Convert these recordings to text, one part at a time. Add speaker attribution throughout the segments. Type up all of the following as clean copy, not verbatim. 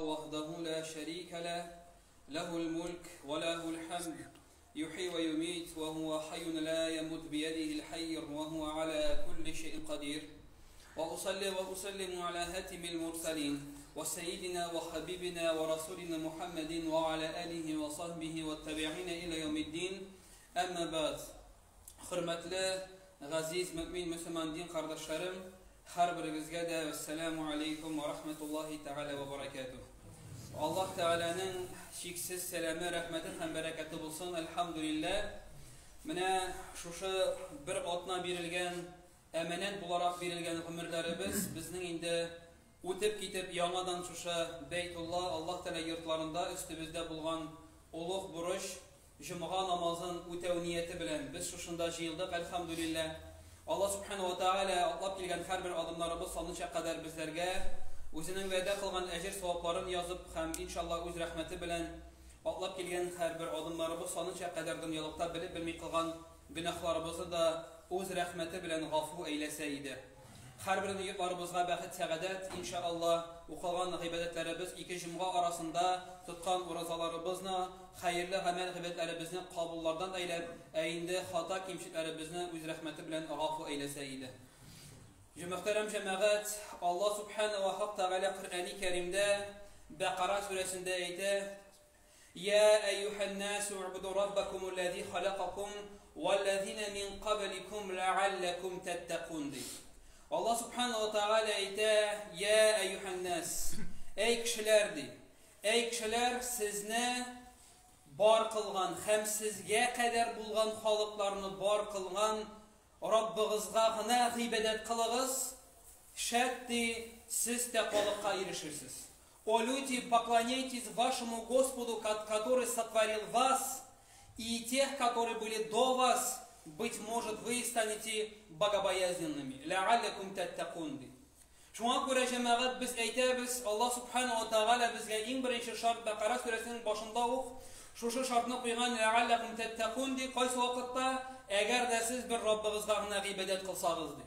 Speaker 1: وحده لا شريك له له الملك وله الحمد يحيي ويميت وهو حي لا يموت بيده الحي وهو على كل شيء قدير وأصلي وأسلم على هاتم المرسلين وسيدنا وحبيبنا ورسولنا محمد وعلى آله وصحبه والتابعين إلى يوم الدين أما بعد Хөрмәтле, газиз мөэмин мөселман дин кардәшләрем, һәрберегезгә дә әссәламү алейкум ва рахматуллаһи тәгалә ва баракатуһ. Аллаһ Тәгаләнең чиксез сәламе, рәхмәте һәм бәрәкәте булсын. Әлхәмдүлилләһ. Менә шушы бер атна бирелгән, әманәт буларак бирелгән гомерләребез безнең инде үтеп китеп, яңадан шушы Бәйтулла, Аллаһ Тәгалә йортларында өстебездә булган олуг бурыч, Җомга намазын үтәү нияте белән без шушында җыелдык, әлхәмдүлилләһ. Аллаһ Сүбхәнәһү вә Тәгалә атлап килгән һәрбер адымнарыбыз санынча кадәр безләргә Үзенең вәгъдә кылган әҗер-савапларын язып һәм, иншаллаһ, Үз рәхмәте белән атлап килгән һәрбер адымнарыбыз санынча кадәр дөньялыкта белеп-белми кылган гөнаһларыбызны да Үз рәхмәте белән гафу әйләсә иде. Һәрбер йортларыбызга бәхет-сәгадәт, инша Алла, укылган гыйбадәтләребез, ике җомга арасында тоткан уразаларыбызны, хәерле гамәл-гыйбадәтләребезне кабуллардан әйләп, ә инде хата-кимчекләребезне үз рәхмәте белән гафу әйләсә иде. Мөхтәрәм җәмәгать, Алла Субхана ва Хак Тәгалә Коръәни Кәримдә Бәкара сүрәсендә әйтә, Йә әйюһән-нәсу уъбуду раббакумулләзи халәкакум вәлләзинә мин кабликум ләгалләкум тәттәкун, ди. Алла Субхана ва Тәгалә әйтә, Йә әйюһән-нәс, әй кешеләр, ди. Әй кешеләр, сезне бар кылган һәм сезгә кадәр булган халыкларны бар кылган Раббыгызга гына гыйбадәт кылыгыз, шәт, ди, сез тәкъвалыкка ирешерсез. О люди, поклоняйтесь вашему Господу, который сотворил вас и тех, которые были до вас, быть может, вы станете богобоязненными. Ләгалләкум тәттәкун ди. Шуңа күрә җәмәгать без әйтәбез, Аллаһ Субхану ва Тәгалә безгә иң беренче шарт Бәкара сүрәсенең башында ук шушы шартны куйган ләгалләкум тәттәкун ди, кайсы вакытта, әгәр дә сез бер Раббыгызга гына гыйбадәт кылсагыз ди.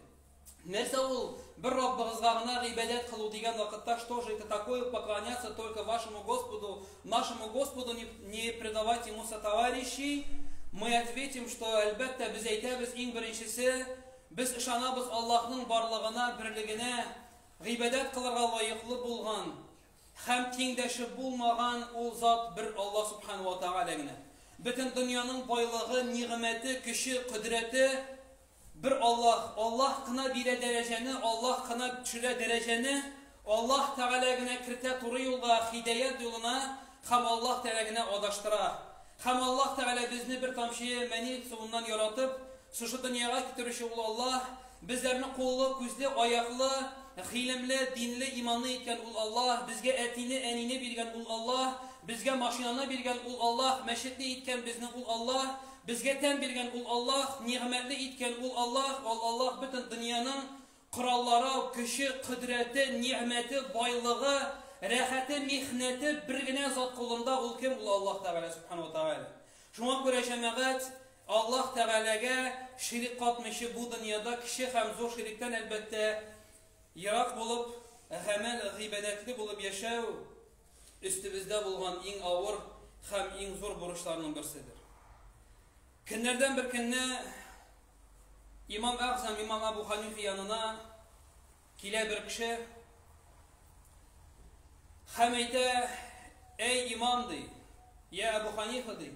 Speaker 1: Нәрсә ул бер Раббыгызга гына гыйбадәт кылу дигән вакытта, что же это такое поклоняться только вашему Господу, нашему Господу, не, не предавать ему сотоварищей? Мы ответим, что әлбәттә без әйтәбез иң беренчесе, без ышанабыз Аллаһның барлыгына, берлегенә, гыйбадәт кылырга лаеклы булган һәм тиңдәше булмаган ул зат бер Аллаһ Субхану ва Тааля генә. Бөтен дөньяның байлыгы, нигъмәте, көче, кодрәте Бер Аллаһ, Аллаһ кына бирә дәрәҗәне, Аллаһ кына төшерә дәрәҗәне, Аллаһ Тәгалә генә кертә туры юлга, һидаять юлына һәм Аллаһ Тәгалә генә адаштыра. Һәм Аллаһ Тәгалә безне бер тамчы мәни суыннан яратып, шушы дөньяга китерүче ул Аллаһ, безләрне куллы, күзле, аяклы, гыйлемле, динле, иманлы иткән ул Аллаһ, безгә әтине, әнине биргән ул Аллаһ, безгә машинаны биргән ул Аллаһ, мәчетне иткән безне ул Аллаһ, Безгә тән биргән ул Аллаһ, нигъмәтле иткән ул Аллаһ, ул Аллаһ бөтен дөньяның кораллары, көче, кодрәте, нигъмәте, байлыгы, рәхәте, михнәте бер генә зат кулында, ул кем? Ул Аллаһ Тәгалә Субхану ва Тәгалә. Шуңа күрә җәмәгать Аллаһ Тәгаләгә ширек катмыйча бу дөньяда кече һәм зур ширектән әлбәттә ерак булып, гамәл гыйбадәтле булып яшәү өстебездә булган иң авыр һәм иң зур бурычларның берседер. Көннәрдән бер көнне имам Әгъзам, имам Абу Ханифа янына килә бер кеше һәм әйтә, әй имам ди, я Абу Ханифа ди,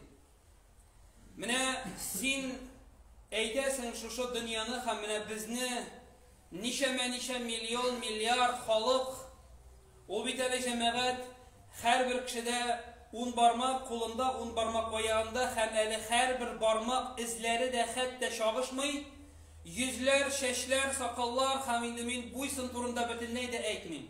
Speaker 1: менә син әйтәсең шушы дөньяны һәм менә безне ничәмә-ничә миллион, миллиард халык Ул бит әле, җәмәгать, һәрбер кешедә ун бармак, кулында ун бармак, аягында һәм әле һәрбер бармак эзләре дә хәтта чагышмый, йөзләр, чәчләр, сакаллар һәм инде мин буй-сын турында бөтенләй дә әйтмим.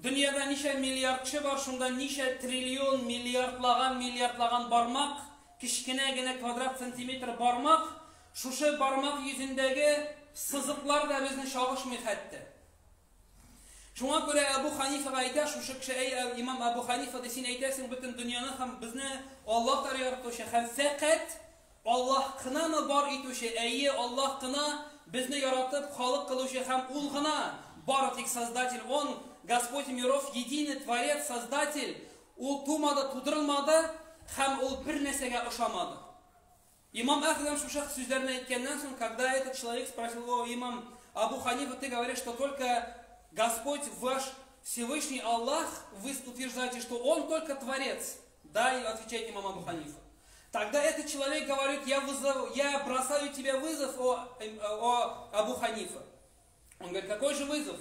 Speaker 1: Дөньяда ничә миллиард кеше бар, шунда ничә триллион, миллиардлаган, миллиардлаган бармак, кечкенә генә квадрат сантиметр бармак, шушы бармак йөзендәге сызыклар да безне чагышмый хәтта. Шуңа күрә Әбу Ханифага әйтә шушы кеше, әй имам Әбу Ханифа, ди, син әйтәсең бөтен дөньяны һәм безне Аллаһ Тәгалә яратучы һәм фәкать Аллаһ кынамы бар итүче, әйе, Аллаһ кына безне яратып халык кылучы һәм ул гына бары тик создатель, он Господь миров, единый Творец, Создатель, ул тумады, тудырылмады, һәм ул бер нәрсәгә охшамады. Имам Әгъзам шушы сүзләрне әйткәннән соң, когда этот человек спросил: «О, имам Абу Ханифа, ты говоришь, что только Господь ваш Всевышний Аллах, вы утверждаете, что Он только Творец». Да, и отвечает имам Абу Ханифа. Тогда этот человек говорит: Я бросаю тебе вызов, о Абу Ханифа». Он говорит: «Какой же вызов?»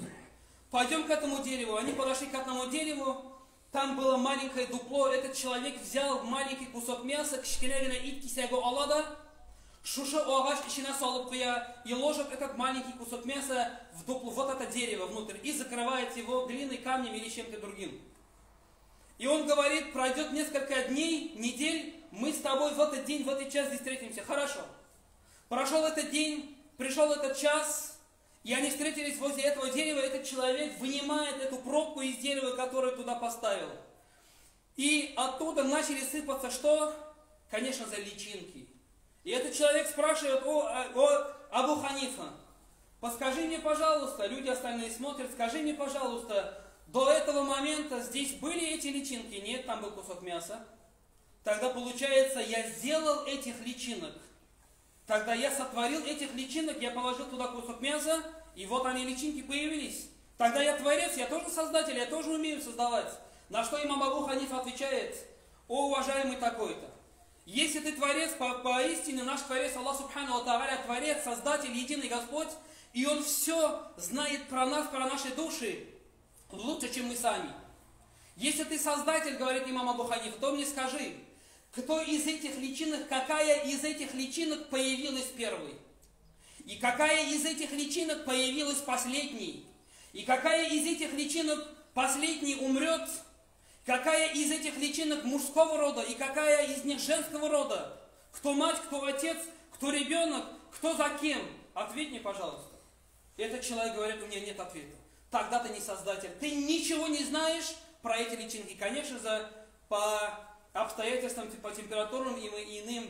Speaker 1: «Пойдем к этому дереву». Они подошли к одному дереву, там было маленькое дупло, этот человек взял маленький кусок мяса, кечкенә генә ит кисәге ала да, шушы агач эченә салып куя, и ложит этот маленький кусок мяса в дупло, вот это дерево внутрь, и закрывает его глиной, камнем или чем-то другим. И он говорит: «Пройдет несколько дней, недель, мы с тобой в этот день, в этот час здесь встретимся». Хорошо. Прошел этот день, пришел этот час, и они встретились возле этого дерева. Этот человек вынимает эту пробку из дерева, которую туда поставил. И оттуда начали сыпаться что? Конечно же, личинки. И этот человек спрашивает: О Абу Ханифа, подскажи мне, пожалуйста», люди остальные смотрят, «скажи мне, пожалуйста, до этого момента здесь были эти личинки?» «Нет, там был кусок мяса». «Тогда получается, я сделал этих личинок. Тогда я сотворил этих личинок, я положил туда кусок мяса, и вот они, личинки, появились. Тогда я творец, я тоже создатель, я тоже умею создавать». На что имам Абу Ханифа отвечает: «О, уважаемый такой-то, если ты творец, поистине наш творец Аллах سبحانه وتعالى, творец, создатель, единый Господь, и Он все знает про нас, про наши души, лучше, чем мы сами. Если ты создатель, говорит имам Абу Ханифа, то мне скажи, кто из этих личинок, какая из этих личинок появилась первой? И какая из этих личинок появилась последней? И какая из этих личинок последней умрет? Какая из этих личинок мужского рода и какая из них женского рода? Кто мать, кто отец, кто ребенок, кто за кем? Ответь мне, пожалуйста». Этот человек говорит: «У меня нет ответа». «Тогда ты не создатель. Ты ничего не знаешь про эти личинки». Конечно же, по обстоятельствам, по температурам и иным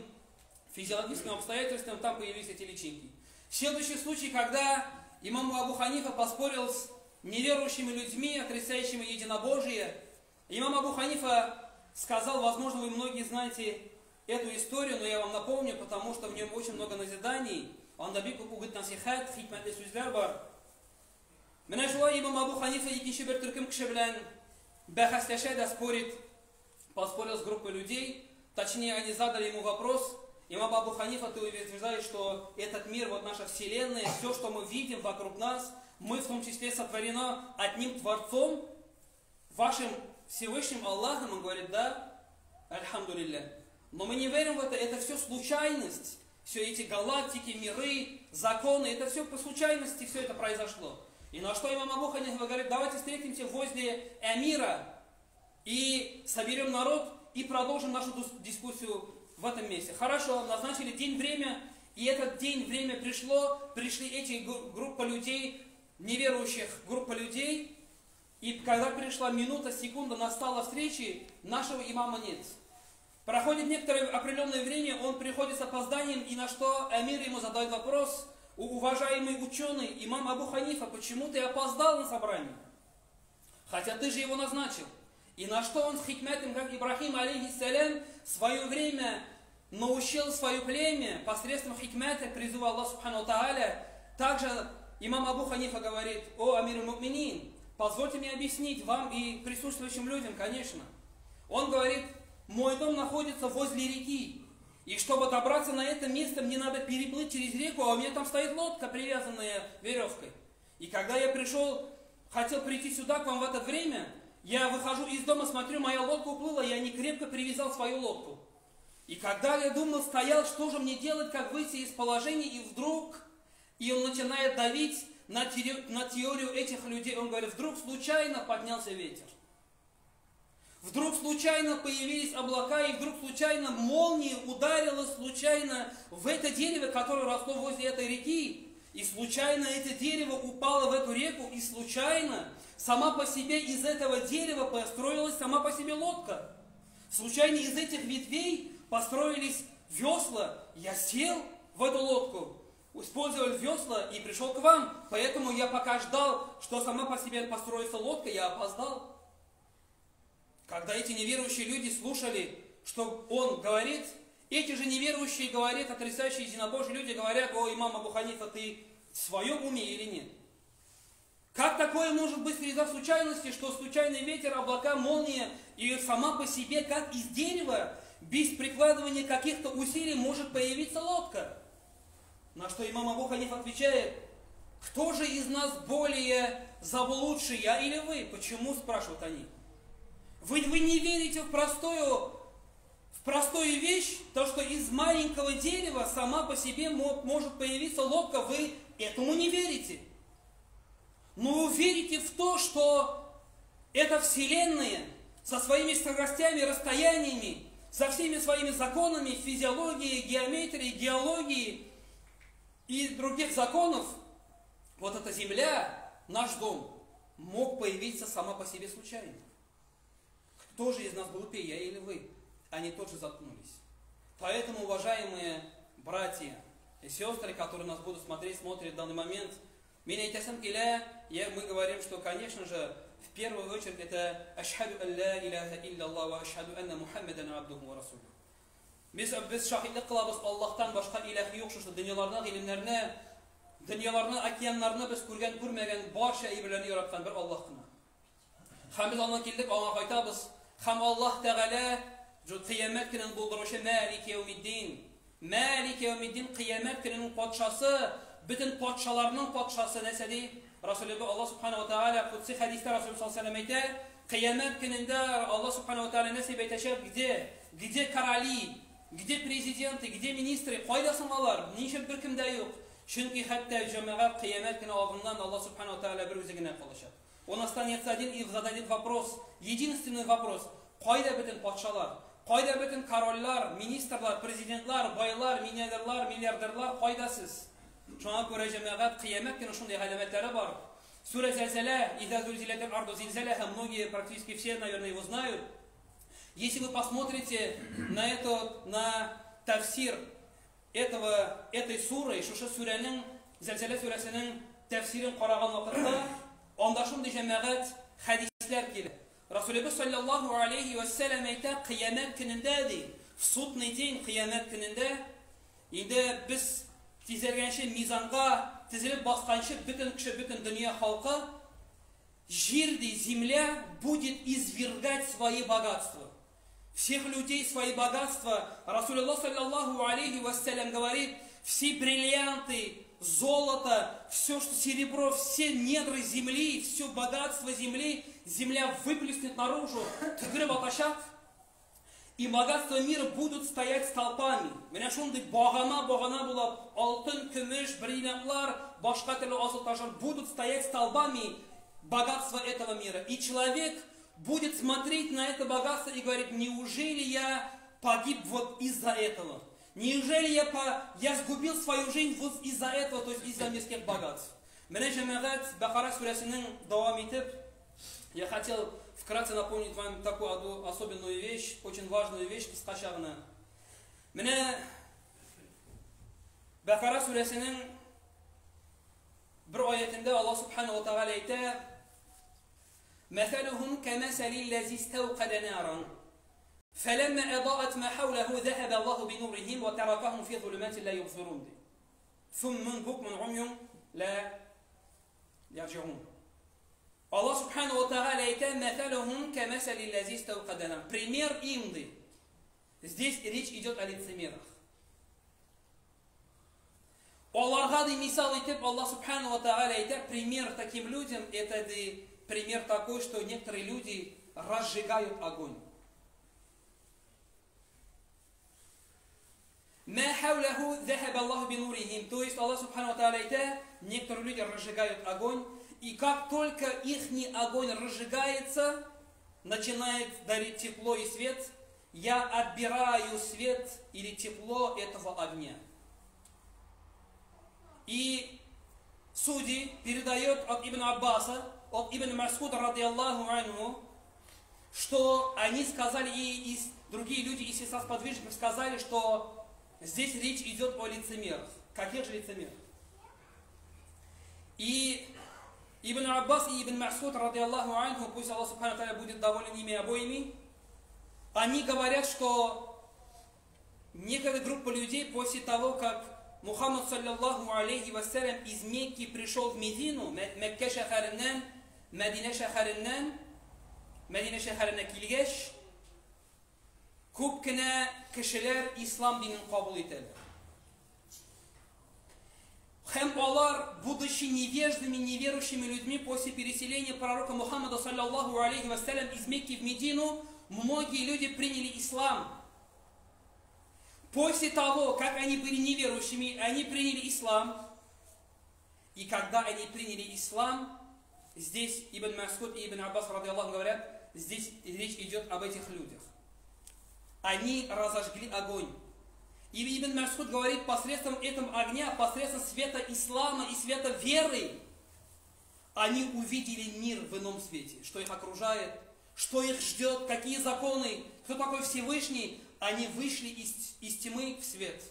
Speaker 1: физиологическим обстоятельствам там появились эти личинки. Следующий случай, когда имам Абу Ханифа поспорил с неверующими людьми, отрицающими единобожие. Имам Абу Ханифа сказал, возможно, вы многие знаете эту историю, но я вам напомню, потому что в нем очень много назиданий. Анда бик күп үгет-нәсыйхәт, хикмәтле сүзләр бар. Менә шулай имам Абу Ханифа икенче бер төркем кеше белән бәхәсләшә дә, спорит, поспорил с группой людей, точнее, они задали ему вопрос: «Имам Абу Ханифа, ты утверждаешь, что этот мир, вот наша вселенная, все, что мы видим вокруг нас, мы в том числе, сотворено одним Творцом, вашим Всевышним Аллахом». Он говорит: «Да, الحمد لله. Но мы не верим в это, это все случайность. Все эти галактики, миры, законы, это все по случайности, все это произошло». И на что имам Абу Ханифа говорит: «Давайте встретимся возле эмира и соберем народ и продолжим нашу дискуссию в этом месте». Хорошо, назначили день, время, и этот день, время пришло, пришли эти группа людей, неверующих группа людей, и когда пришла минута, секунда, настала встречи, нашего имама нет. Проходит некоторое определенное время, он приходит с опозданием, и на что эмир ему задает вопрос: «Уважаемый ученый, имам Абу Ханифа, почему ты опоздал на собрание? Хотя ты же его назначил». И на что он с хикмятом, как Ибрахим, عليه السلام, в свое время научил свое племя посредством хикмята, призыва Аллаха سبحانه وتعالى, также имам Абу Ханифа говорит: «О أمير المؤمنين, позвольте мне объяснить вам и присутствующим людям, конечно». Он говорит: «Мой дом находится возле реки, и чтобы добраться на это место, мне надо переплыть через реку, а у меня там стоит лодка, привязанная веревкой. И когда я пришел, хотел прийти сюда к вам в это время, я выхожу из дома, смотрю, моя лодка уплыла, я не крепко привязал свою лодку. И когда я думал, стоял, что же мне делать, как выйти из положения, и вдруг», и он начинает давить на теорию этих людей, он говорит: «Вдруг случайно поднялся ветер. Вдруг случайно появились облака, и вдруг случайно молния ударила случайно в это дерево, которое росло возле этой реки. И случайно это дерево упало в эту реку, и случайно сама по себе из этого дерева построилась сама по себе лодка. Случайно из этих ветвей построились весла. Я сел в эту лодку». Использовал весла и пришел к вам. Поэтому я пока ждал, что сама по себе построится лодка, я опоздал. Когда эти неверующие люди слушали, что он говорит, эти же неверующие говорят, отрицающие единобожие люди говорят: о, имам Абу Ханифа, ты в своем уме или нет? Как такое может быть среда случайности, что случайный ветер, облака, молния и сама по себе, как из дерева, без прикладывания каких-то усилий может появиться лодка? На что имам Абу Ханифа отвечает: кто же из нас более заблудший, я или вы? Почему, спрашивают они? Вы не верите в простую вещь, то, что из маленького дерева сама по себе может появиться лодка, вы этому не верите. Но вы верите в то, что эта вселенная со своими скоростями, расстояниями, со всеми своими законами физиологии, геометрии, геологии и других законов, вот эта земля, наш дом, мог появиться сама по себе случайно. Кто же из нас глупее, я или вы? Они тоже заткнулись. Поэтому, уважаемые братья и сестры, которые нас будут смотреть, смотрят в данный момент, мы говорим, что, конечно же, в первую очередь это «Ашхаду ан ла иляха илля Аллах ва ашхаду анна Мухаммадан абдуху ва расулюх». Без шаһидлек кылабыз, Аллаһтан башка илаһ юк, шушы дөньяларны, гыйлемнәрне, дөньяларны, океаннарны без күргән, күрмәгән барча әйберләрне яраткан бер Аллаһ кына. Һәм без аннан килдек, аңа кайтабыз. Һәм Аллаһ Тәгалә кыямәт көнен булдыручы Малик яумиддин. Малик яумиддин кыямәт көненең патшасы, бөтен патшаларның патшасы нәрсә ди? Расулуллаһ Аллаһ субхана ва тааля кудси хәдистә Расул саллаллаһу алейһи ва сәлләм әйтә, кыямәт көнендә Аллаһ субхана ва тааля нәрсә әйтәчәк? Где? Где короли? Где президенты? Где министры? Кайда соң алар? Ничек беркем дә юк? Чөнки хәтта җәмәгать кыямәт көне алдыннан Аллаһ субхана ва тааля бер үзе генә калачак. Он останется один и зададит вопрос, единственный вопрос: кайда бөтен патшалар? Кайда бөтен корольләр, министрлар, президентлар, байлар, миллионерлар, миллиардерлар, кайда сез? Шуңа күрә җәмәгать кыямәт көне шундый галәмәтләре бар. Сүрә Зәлзәлә, иза зульзилатил арду зилзалаха, многие, практически все, наверное, его знают. Если вы посмотрите на это, на тафсир этой суры, шушы сүрәнең, Зәлзәлә сүрәсенең тәфсирен караган вакытта, анда шундый җәмәгать хәдисләр килә. Расулыбыз саллаллаһу алейхи ва сәлләм әйтә, кыямәт көнендә ди, в судный день, кыямәт көнендә инде без тизәлгәнче мизанга тезелеп басканчы бөтен кеше, бөтен дөнья халкы җир ди, земля будет извергать свои богатства. Всех людей свои богатства. Расулуллах саллаллаху алейхи ва сәлләм говорит, все бриллианты, золото, все, что серебро, все недры земли, все богатство земли, земля выплеснет наружу. Төкереп атачак. И богатства мира будут стоять столпами. Менә шундый багана-багана булып, алтын, көмеш, бриллиантлар, башка төрле асыл ташлар будут стоять столбами богатства этого мира. И человек будет смотреть на это богатство и говорить: неужели я погиб вот из-за этого? Неужели я сгубил свою жизнь вот из-за этого, то есть из-за мирских богатств? Менә җәмәгать Бакара сүрәсенең дәвам итеп, я хотел вкратце напомнить вам такую одну особенную вещь, очень важную вещь, кыскача гына. Менә Бакара сүрәсенең бер аятендә Аллаһ субхана ва тааля әйтә: "Мәсәлүһүм кәмәсәлил ләзи истәүкадә наран, фәләммә адаат ма хәүләһү зәһәбә Аллаһу бинурихим ва таракаһум фи зулуматин ла юбсирун". Суммун букмун умюн ла ярҗиун. Аллаһ субхана ва тааля әйтә: "Мәсәлүһүм кәмәсәлил ләзи истәүкадә наран". Пример им ди. Здесь речь идет о лицемерах. Аларга ди мисал итеп Аллаһ субхана ва тааля әйтә, пример таким людям это ди пример такой, что некоторые люди разжигают огонь. Ма хауляху захаба Аллаху бинурихим. То есть Аллах субхану ва тааля әйтә, некоторые люди разжигают огонь, и как только ихний огонь разжигается, начинает дарить тепло и свет, я отбираю свет или тепло этого огня. И судьи передает от Ибн Аббаса, от Ибн Масуда, радиаллаху анху, что они сказали, и другие люди из числа сподвижников сказали, что здесь речь идет о лицемерах. Каких же лицемерах? И Ибн Аббас и Ибн Масуд, радиаллаху анху, пусть Аллах субхану тааля будет доволен ими обоими, они говорят, что некая группа людей после того, как Мухаммад, саллаллаху алейхи вассалям, из Мекки пришел в Медину, Мекке шәһәреннән, Мәдинә шәһәреннән, Мәдинә шәһәренә килгәч, күп кенә кешеләр ислам динен кабул итәләр. Һәм алар, будучи невеждами, неверующими людьми, после переселения пророка Мухаммада, саллаллаху алейхи вассалям, из Мекки в Медину, многие люди приняли ислам. После того, как они были неверующими, они приняли ислам. И когда они приняли ислам, здесь Ибн Масуд и Ибн Аббас, радиаллаху, говорят, здесь речь идет об этих людях. Они разожгли огонь. И Ибн Масуд говорит, посредством этого огня, посредством света ислама и света веры, они увидели мир в ином свете, что их окружает, что их ждет, какие законы, кто такой Всевышний. Они вышли из тьмы в свет.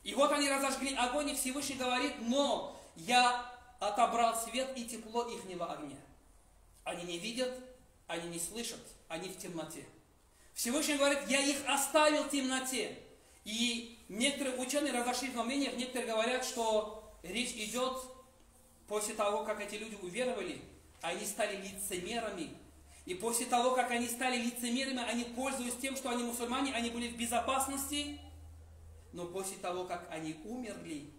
Speaker 1: И вот они разожгли огонь, и Всевышний говорит, но я отобрал свет и тепло ихнего огня. Они не видят, они не слышат, они в темноте. Всевышний говорит, я их оставил в темноте. И некоторые ученые разошлись во мнениях, некоторые говорят, что речь идет после того, как эти люди уверовали, они стали лицемерами. И после того, как они стали лицемерами, они, пользуясь тем, что они мусульмане, они были в безопасности. Но после того, как они умерли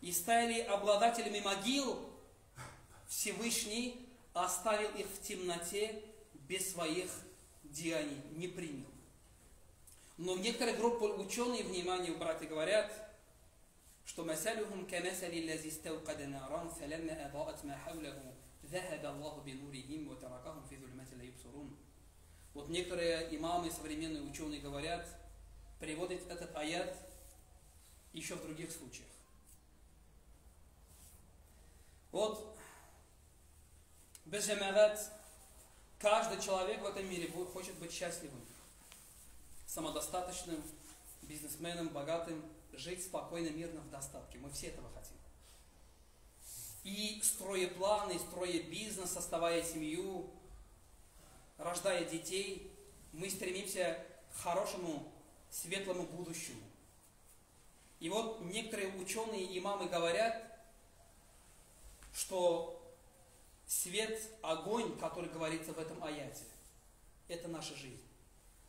Speaker 1: и стали обладателями могил, Всевышний оставил их в темноте без своих деяний, не принял. Но некоторые группы ученые, внимание, братья, говорят, что «Масалюхум камасали лази иставкада наран, фаламма адаат ма хавлаху, захаба Аллаху бинурихим ва таракахум фи зульмати ла юбсурун». Вот некоторые имамы, современные ученые говорят, приводят этот аят еще в других случаях. Вот, без джамагат, каждый человек в этом мире хочет быть счастливым, самодостаточным, бизнесменом, богатым, жить спокойно, мирно, в достатке. Мы все этого хотим. И строя планы, строя бизнес, создавая семью, рождая детей, мы стремимся к хорошему, светлому будущему. И вот некоторые ученые и имамы говорят, что свет, огонь, который говорится в этом аяте, это наша жизнь.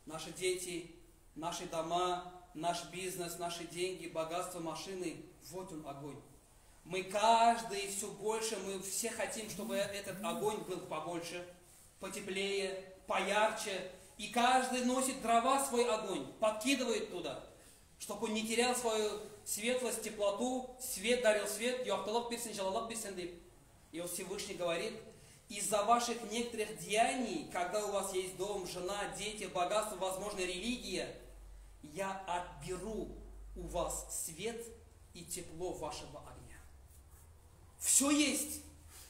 Speaker 1: Наши дети, наши дома, наш бизнес, наши деньги, богатство, машины, вот он огонь. Мы каждый все больше, мы все хотим, чтобы этот огонь был побольше, потеплее, поярче. И каждый носит дрова свой огонь, подкидывает туда, чтобы он не терял свою светлость, теплоту, свет дарил свет, яктылык бирсен, җылылык бирсен дип. И вот Всевышний говорит, из-за ваших некоторых деяний, когда у вас есть дом, жена, дети, богатство, возможно, религия, я отберу у вас свет и тепло вашего огня. Все есть.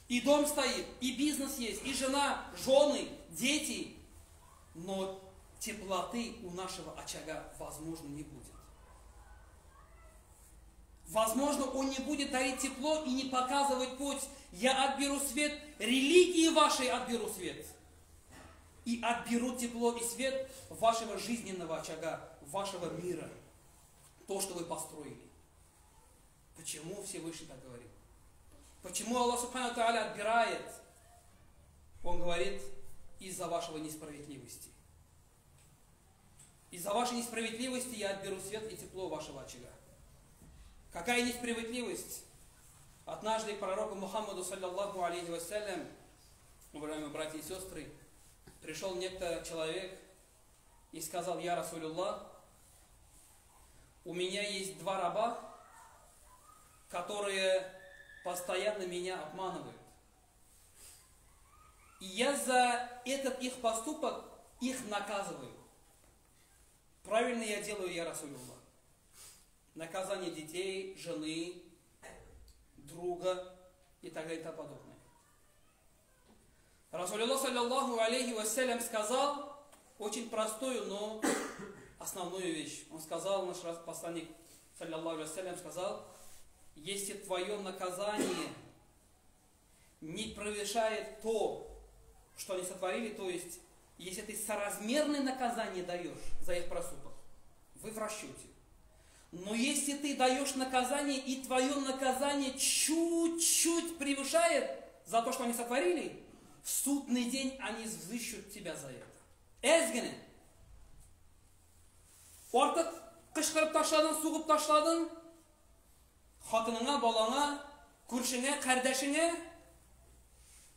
Speaker 1: И дом стоит, и бизнес есть, и жена, жены, дети. Но теплоты у нашего очага, возможно, не будет. Возможно, он не будет дарить тепло и не показывать путь. Я отберу свет, религии вашей отберу свет. И отберу тепло и свет вашего жизненного очага, вашего мира. То, что вы построили. Почему Всевышний так говорит? Почему Аллах субхану тааля отбирает? Он говорит, из-за вашего несправедливости. Из-за вашей несправедливости я отберу свет и тепло вашего очага. Какая несправедливость? Однажды к пророку Мухаммаду, саллаллаху алейхи вассалям, уважаемые братья и сестры, пришел некто человек и сказал: «Я Расулюллах, у меня есть два раба, которые постоянно меня обманывают. И я за этот их поступок их наказываю. Правильно я делаю, я Расулюллах? Наказание детей, жены, друга и так далее и тому подобное». Расулюллах, саллаллаху алейхи вассалям, сказал очень простую, но основную вещь. Он сказал, наш посланник, саллаллаху алейхи вассалям, сказал: если твое наказание не превышает то, что они сотворили, то есть, если ты соразмерное наказание даешь за их проступок, вы в расчете. Но если ты даешь наказание, и твое наказание чуть-чуть превышает за то, что они сотворили, в судный день они взыщут тебя за это. Әзгенә. Артык кычкырып ташладың, сугып ташладың, хатыныңа, балаңа, күршеңә, кардәшеңә.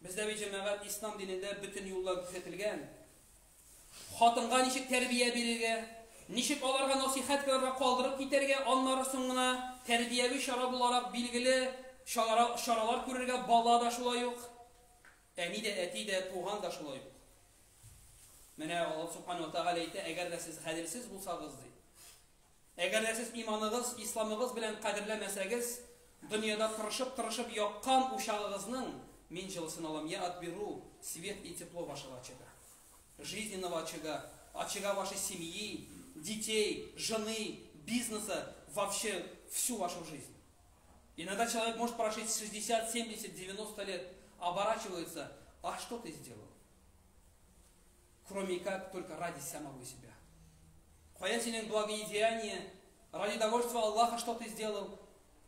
Speaker 1: Бездә бит, җәмәгать, ислам динендә бөтен юллар күрсәтелгән. Хатынга ничек тәрбия бирергә, ничек аларга насихәт кылырга, калдырып китәргә, аннары соң гына тәрбияви чара буларак билгеле чаралар күрергә, бала да шулай ук, әни дә, әти дә, туган да шулай ук. Менә Аллаһ субхану ва тааля әйтә, әгәр дә сез гаделсез булсагыз, ди. Әгәр дә сез иманыгыз, исламыгыз белән кадерләмәсәгез, дөньяда тырышып-тырышып яккан учагыгызның мин җылысын алам. Я отберу свет и тепло вашего очага. Жизненного очага, очага вашей семьи, детей, жены, бизнеса, вообще всю вашу жизнь. Иногда человек может прожить 60, 70, 90 лет, оборачивается, а что ты сделал? Кроме как только ради самого себя. Кая синең благодеяние, ради довольства Аллаха, что ты сделал,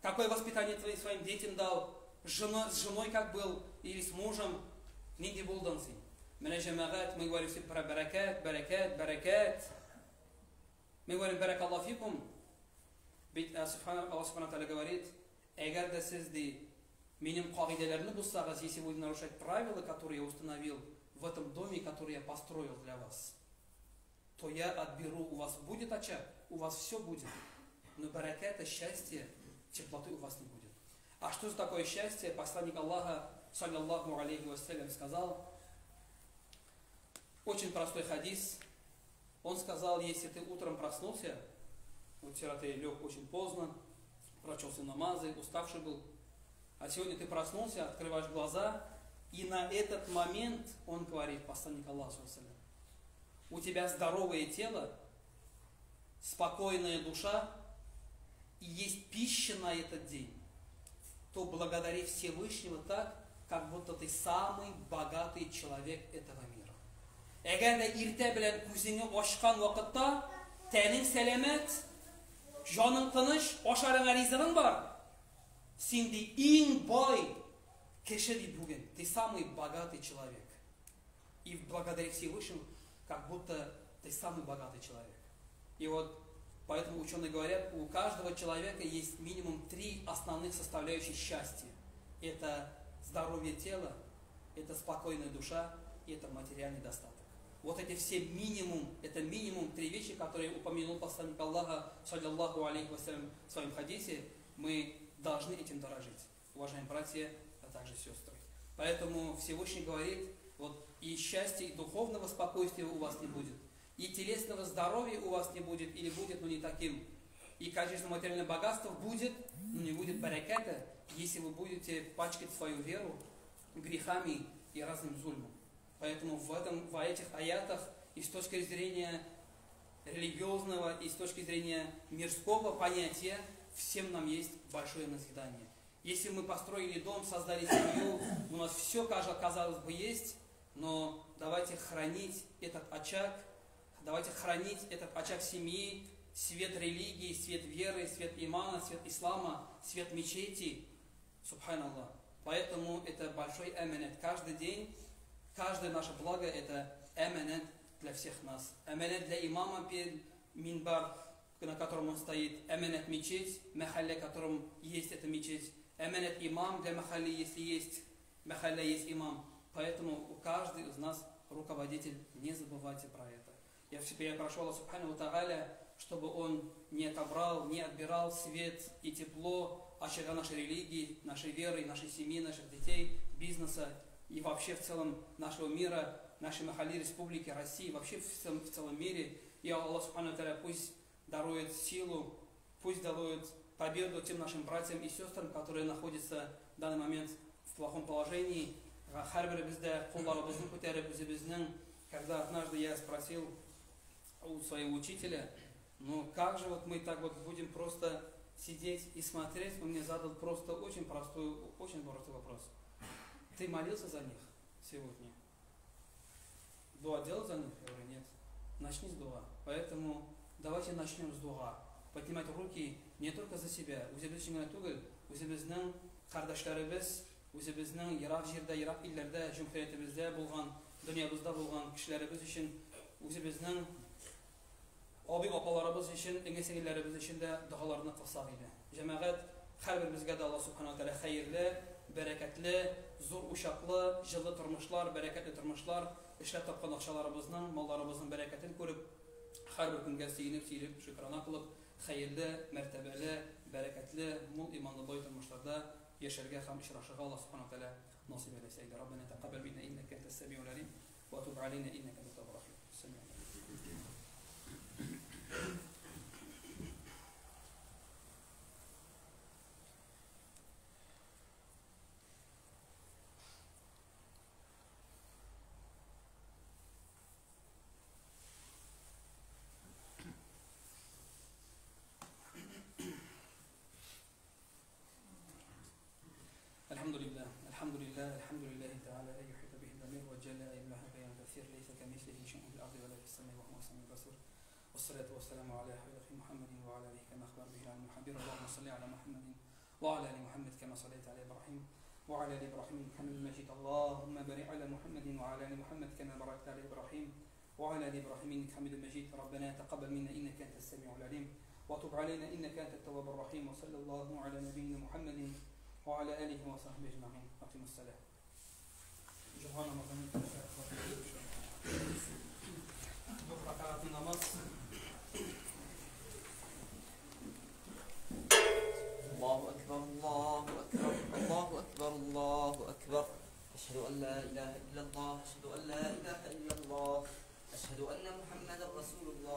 Speaker 1: какое воспитание твоим своим детям дал, с женой как был, или с мужем, нинди булдың син. Менә, җәмәгать, мы говорим все про бәрәкәт, бәрәкәт, бәрәкәт. Мы говорим бәрәк Аллах фикум. Ведь Аллах субхану тааля говорит, әгәр дә сез, ди, минем кагыйдәләрне бозсагыз, если будете нарушать правила, которые я установил в этом доме, который я построил для вас, то я отберу, у вас будет очаг, у вас все будет, но бараката, счастье, теплоты у вас не будет. А что за такое счастье? Посланник Аллаха, саллаллаху алейхи вассалям, сказал, очень простой хадис. Он сказал, если ты утром проснулся, вот вчера ты лег очень поздно, прочел все намазы, уставший был, а сегодня ты проснулся, открываешь глаза, и на этот момент, он говорит, посланник Аллаха, у тебя здоровое тело, спокойная душа, и есть пища на этот день, то благодари Всевышнего так, как будто ты самый богатый человек этого мира. Әгәр дә иртә белән күзеңне ачкан вакытта тәнең сәламәт, җаның тыныч, ашарыңа ризыгың бар, син, ди, иң бай кеше, ди, бүген. Ты самый богатый человек. И благодари Всевышнему, как будто ты самый богатый человек. И вот поэтому ученые говорят, у каждого человека есть минимум три основных составляющих счастья. Это здоровье тела, это спокойная душа и это материальный достаток. Вот эти все минимум, это минимум три вещи, которые упомянул посланник Аллаха, саллаллаху алейхи вассалям, в своем хадисе, мы должны этим дорожить, уважаемые братья, а также сестры. Поэтому Всевышний говорит, вот и счастья, и духовного спокойствия у вас не будет, и телесного здоровья у вас не будет, или будет, но не таким. И количество материального богатства будет, но не будет бараката, если вы будете пачкать свою веру грехами и разным зульмом. Поэтому в этих аятах и с точки зрения религиозного, и с точки зрения мирского понятия всем нам есть большое назидание. Если мы построили дом, создали семью, у нас все, казалось бы, есть, но давайте хранить этот очаг, давайте хранить этот очаг семьи, свет религии, свет веры, свет имана, свет ислама, свет мечети. Субханаллах. Поэтому это большой аманат. Каждый день, каждое наше благо это аманат для всех нас. Аманат для имама перед минбар, на котором он стоит. Аманат мечеть, махалля, котором есть эта мечеть. Аманат имам для махалли, если есть махалля, есть имам. Поэтому у каждого из нас руководитель, не забывайте про это. Я всегда прошу Аллаха субхану ва тааля, чтобы он не отобрал, не отбирал свет и тепло очага нашей религии, нашей веры, нашей семьи, наших детей, бизнеса и вообще в целом нашего мира, нашей махалли, республики, России, вообще в целом мире. И Аллах субхану ва тааля пусть дарует силу, пусть дарует победу тем нашим братьям и сестрам, которые находятся в данный момент в плохом положении. Когда однажды я спросил у своего учителя, ну как же вот мы так вот будем просто сидеть и смотреть, он мне задал просто очень простой вопрос. Ты молился за них сегодня? Дуа делал за них? Я говорю, нет. Начни с дуа. Поэтому давайте начнем с дуа. Поднимать руки не только за себя. Үзебез өчен генә түгел, үзебезнең кардәшләребез, үзебезнең ерак җирдә, ерак илләрдә, җөмһүриятебездә булган, дөньябызда булган кешеләребез өчен, үзебезнең абый-апаларыбыз өчен, эңе-сеңелләребез өчен дә догаларны кылсак иде. Җәмәгать, һәрберебезгә дә Аллаһ Субхана ва Тәгалә хәерле, бәрәкәтле, зур учаклы, җылы тормышлар, бәрәкәтле тормышлар, эшләп тапкан акчаларыбызның, малларыбызның бәрәкәтен күреп, һәрбер көнгә сөенеп, сөелеп, шөкрана кылып, хәерле, мәртәбәле, бәрәкәтле, мул иманлы бай тормышларда яшәргә һәм очрашырга Аллаһ Субхана ва Тәгалә насыйп әйләсә иде. Раббана тәкаббәл минна иннәкә әнтәс сәмиул алим ва туб алейна иннәкә әнтәт тәввабур рахим. الحمد لله الحمد لله الحمد لله تعالى لا يحيط به الضمير وجل لا يملأ بيان كثير ليس كمثله شيء في الأرض ولا في السماء وهو السميع البصير والصلاة والسلام على خير محمد وعلى آله كما أخبر به العلم الخبير اللهم صل على محمد وعلى آل محمد كما صليت على إبراهيم وعلى آل إبراهيم إنك حميد مجيد اللهم بارك على محمد وعلى آل محمد كما باركت على إبراهيم وعلى آل إبراهيم إنك حميد مجيد ربنا تقبل منا إنك أنت السميع العليم وتب علينا إنك أنت التواب الرحيم وصلى الله على نبينا محمد وعلى آله وصحبه أجمعين أقيموا الصلاة. Җомга намазын дүрт рәкәгатьле намаз.
Speaker 2: الله أكبر الله أكبر الله أكبر الله أكبر أشهد أن لا إله إلا الله أشهد أن لا إله إلا الله أشهد أن محمدا رسول الله.